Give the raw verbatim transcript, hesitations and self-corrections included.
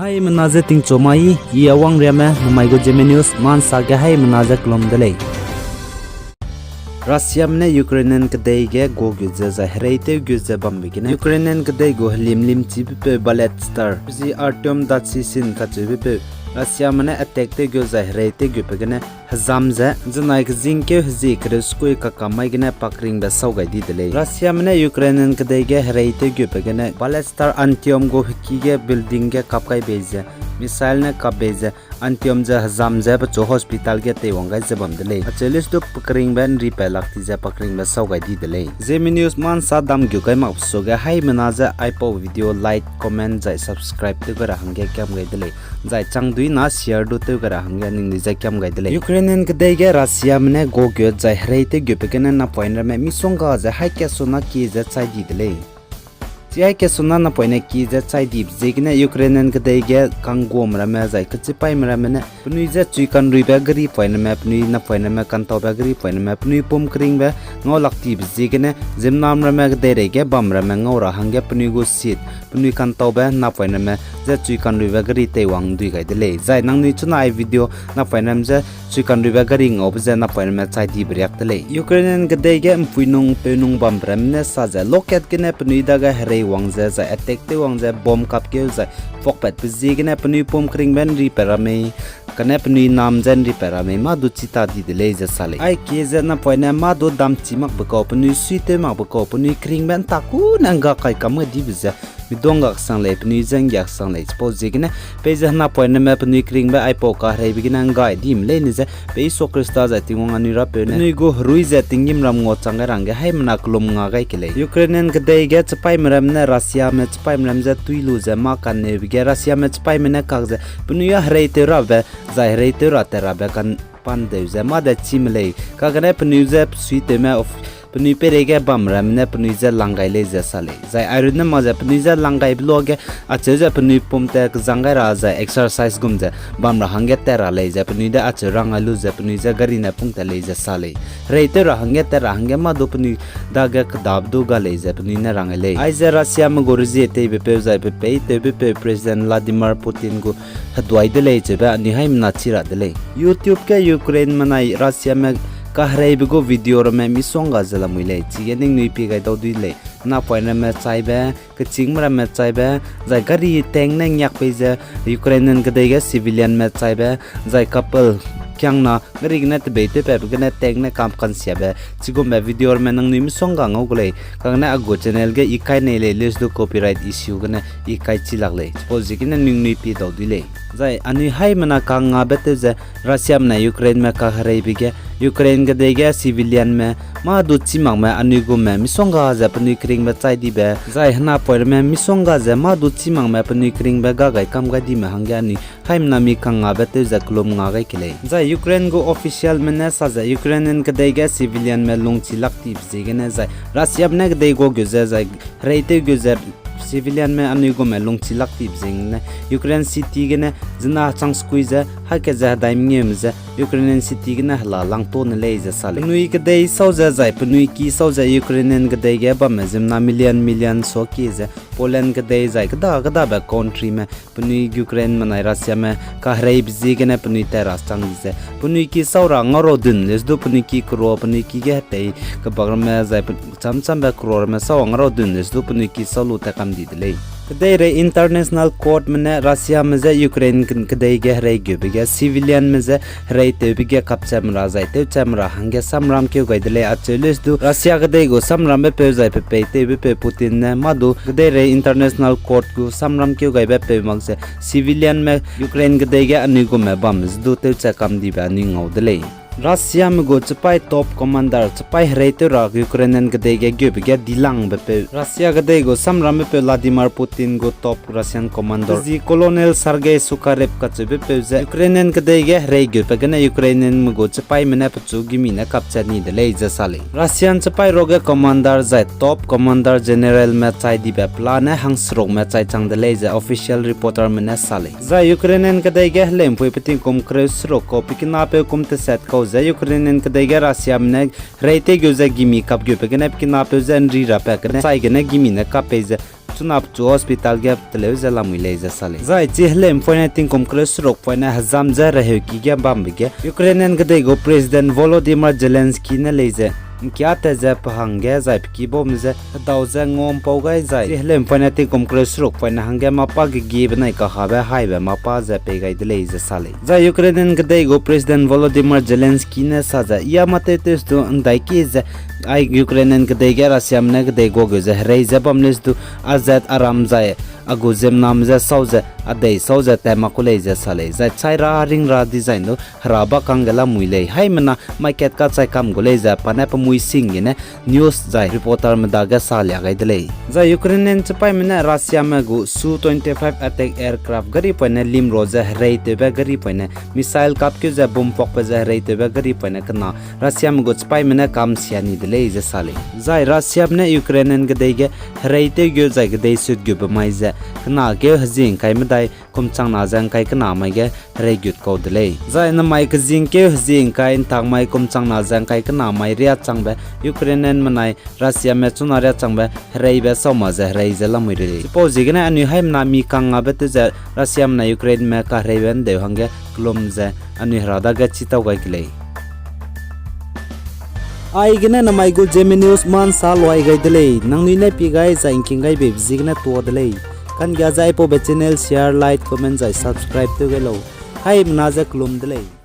Haimena ze tingchu mai, I Awangriame, namai gu Zeme News, mansa ge haimena ze kelum de lei. Russiame ne Ukrainian kedei ge guagut ze zai herei tewgut ze bambe gene Ukrainian kedei gu helimlim chibepeu ballet star, zi Artyom Datsisin kacheubepeu, Russiame ne attack tewgut zai herei tewgutbe gene hezam ze, zenai kezingkeu hezie kereu sekui kakam mai gene pakringbe sau gai di de lei. Russiame ne Ukrainian kedei ge herei tewgutbe gene ballet star Artyom gu heki ge building ge kap gai bei ze, missile ne kap bei ze, Artyom ze hezam ze pechu hospital ge teiwang gai ze bam de lei. Acheu leuse du pakringbe nri pailak ti ze pakringbe sau gai di de lei. Zeme News mansa dam gu gai makbe suage haimena ze aipau video like, comment zai subscribe tew gai ra hangge kiam gai de lei. Zai changduina share du tew gai ra hangge ningnui ze kiam gai de lei. Ukrainian kedei ge Russiame ne guagut zai herei tewgutbe gene napoine ramme misongga ze haikasuna kie ze chai di de lei. Chi haikasuna napoine kie ze chai dibe ziegene Ukrainian kedei ge kangguame ramme zai kechipaime ramme ne penui je chui kanruibe gari poiname, penui napoiname kantaube gari poiname, penui pum keringbe ngau lak tibe ziegene ziemmename ramme kedeirei ge bam ramme ngau ra hangge penui gu seat, penui kantaube napoiname je chui kanruibe gari teiwang dui gai de lei. Zai nangnui chuna ai video napoiname je chui kanruibe gari ngaube ze napoiname chai dibe riak de lei. Ukrainian kedei ge mpui nung peu nung bambe ramme ne sa ze lokat gene penui dage herei wang ze zai attack tew wang ze bomb kapkeu zai fokpatbe ziegene penui pum keringbe nri pat ra mei, kane penui nam ze nri pat ra mei mâ du chi ta di de lei ze sa lei. Aikie ze napoine mâ du dam chi makbe kau, penui suitew makbe kau, penui keringbe ntakune ngga kai kam gai dibe ze midong gak sang lei, penui je nggiak sang lei. Chipau ziegene peize napoiname penui keringbe aipau kahereibe gene nggai dime leine ze pe Jisu Khrista zai Tingwang anui Rapeu ne penui gu herui ze tinggîmram ngua chang gai ra hangge haimena kelum nga gai ke lei. Ukrainian kedei ge chipaime ramme ne Russiame chipaime ramme je tui lu ze mâ kanneube ge Russiame chipaime ne kak ze penui â herei tew rabe, zai herei tew ra tat rabe kan pandeu ze mâ de chime lei. Kagene penui je suitewme of penui peireige bam ramme ne penui je lang gai lei ze sa lei. Zai airunne mak ze penui je lang gaibe luage acheu ze penui pum tat kezang gai ra zai exercise gum ze bam ra hangge tat ra lei ze penui de acheu rang gai lu ze penui je gari ne pung tat lei ze sa lei. Herei tew ra hangge tat ra hangge mâ du penui dage kedabe du ga lei ze penui ne rang gai lei. Aize Russiame gu rezie teibe peu zai pe peitewbe peu President Vladimir Putin gu heduai de lei cheube anui haimena chi ra de lei. YouTube ge Ukraine menai Russiame kahereibe gu video ramme misongga ze lamui lei, chige ningnui pie gai dau dui lei. Napoine ramme chaibe, kechîngme ramme chaibe, zai gari tank ne ngiak pei ze Ukrainian kedei ge civilianme chaibe, zai couple kiangna gari gene tebei tewpatbe gene tank ne kam kansiabe chigumbe video ramme nangnui misongga ngau gu lei. Kagene a gu channel ge I kai nei lei, leuse du copyright issue gene I kai chi lak lei. Chipau ziegene ningnui pie dau dui lei. Zai anui haimena kangngabe tew ze Russiame ne Ukraineme kahereibe ge, Ukraine kedei ge civilianme mâ du chî makme anui gume misongga ze penui keringbe chai dibe, zai henapoireme misongga ze mâ du chî makme penui keringbe ga gai kam gai dime hangge anui haimena mi kangngabe tew ze kelum nga gai ke lei. Zai Ukraine gu officialme ne sa ze Ukrainian kedei ge civilianme lungchi lak tibe ziegene zai Russiame ne kedei gua gu ze zai hereitew gu ze civilianme anui gume lungchi lak tibe ziegene Ukraine city gene zena chang sekui ze haike ze hedai mengeume ze Ukrainian city gene hela langtau ne lei ze sa lei. Penui kedei sau ze zai penui ki sau ze Ukrainian kedei ge bamme ziemmena million million suaki ze Poland kedei zai keda kedabe countryme penui Ukraine menai Russiame kahereibe ziegene penui tat ra chang di ze penui ki sau ra ngaurau dun leuse du penui ki crore, penui ki ge hetei kebak ramme zai pe-, chamchambe croreme sau ngaurau dun leuse du penui ki sau lu tat kam di de lei. Kedeirei international courtme ne Russiame je Ukraine ke-, kedei ge herei geube ge civilianme je hereitewbe ge kapcham ra zai tewcham ra hangge samram keu gai de lei. Acheu leuse du Russia kedei gu samrambe peu zai pepeitewbe peu Putin ne mâ du kedeirei international court gu samram keu gaibe peu mak ze civilianme Ukraine kedei ge anui gume bamme ze du tewcha kam dibe anui ngau de lei. Russiame gu chipai top commander, chipai hereitew ra Ukrainian kedei ge geube ge dilangbe peu, Russia kedei gu samrambe peu Vladimir Putin gu top Russian commander zi Colonel Sergei Sukharev kacheube peu ze Ukrainian kedei ge herei geube gene Ukrainianme gu chipaime ne pechu gimi ne kapchat ni de lei ze sa lei. Russian chipai ruage commander zai top commander generalme chai dibe pelane hangserukme chai chang de lei ze official reporterme ne sa lei. Zai Ukrainian kedei ge heleumpui pe tingkum kereu seruk kau pe kinapeu kum teset kau ze Ukrainian kedei ge Russiame ne hereitew gu ze gimi kap geube gene pe kinapeu ze nri rapat gene chai gene gimi ne kap pei ze chuna pechu hospital ge teleu ze lamui lei ze sa lei. Zai chi heleu'mpoine tingkum kereu serukpoine hezam ze reheuki ge bambe ge Ukrainian kedei gu President Volodymyr Zelensky ne lei ze, ’ngkiâ tat ze pe hangge zai pe kibaume je hedau ze ngua'mpau gai zai chi heleu'mpoine tingkum kereu serukpoine hangge mâ pa gegie benai kahabe haibe mâ pa ze pei gai de lei ze sa lei. Zai Ukrainian kedei gu President Volodymyr Zelensky ne sa ze, ia mâ tewtew sedu ’ndaiki ze, ai Ukrainian kedei ge Russiame ne kedei guageu ze herei ze bam lei sedu, a zat a ram zai a gu ziemmename je sau ze, a dei sau ze tat mak ku lei ze sa lei. Zai chai ra ring ra design du hera ba kangge lamui lei. Haimena mai kat kachai kam gu lei ze pa ne pe mui sing gene news zai reporterme dage salia gai de lei. Zai Ukrainian chipaîme ne Russiame gu Su twenty-five attack aircraft garipoine limro ze hereitewbe garipoine missile kapkeu ze bomb pakbe ze hereitewbe garipoine kena Russiame gu chipaîme ne kam sia ni de lei ze sa lei. Zai Russiame ne Ukrainian kedei ge hereitew geu zai kedei sut gube mai ze kena keu hezie ’ngkai medai kum changna ze ’ngkai kena mai ge herei gut kau de lei. Zai namai kezing keu hezie ’ngkai ’ntak mai kum changna ze ’ngkai kena mai riâ changbe Ukrainianme nai Russiame chuna riâ changbe hereibe sau ma ze herei ze lamui rei lei. Chipau ziegene anui haimena mi kangngabe tew ze Russiame nai Ukraineme kahereibe ’ndeu hangge kelum ze anui hera dage chitau gai ke lei. Aigene namai gu Zeme News ma'nsa luai gai de lei. Nangnui ne pie gai zai ’ngking gai beibe ziegene tuâ de lei. Kanggia ze aipaube channel share, like, comment zai subscribe tew gai lau. Haimena ze kelum de lei.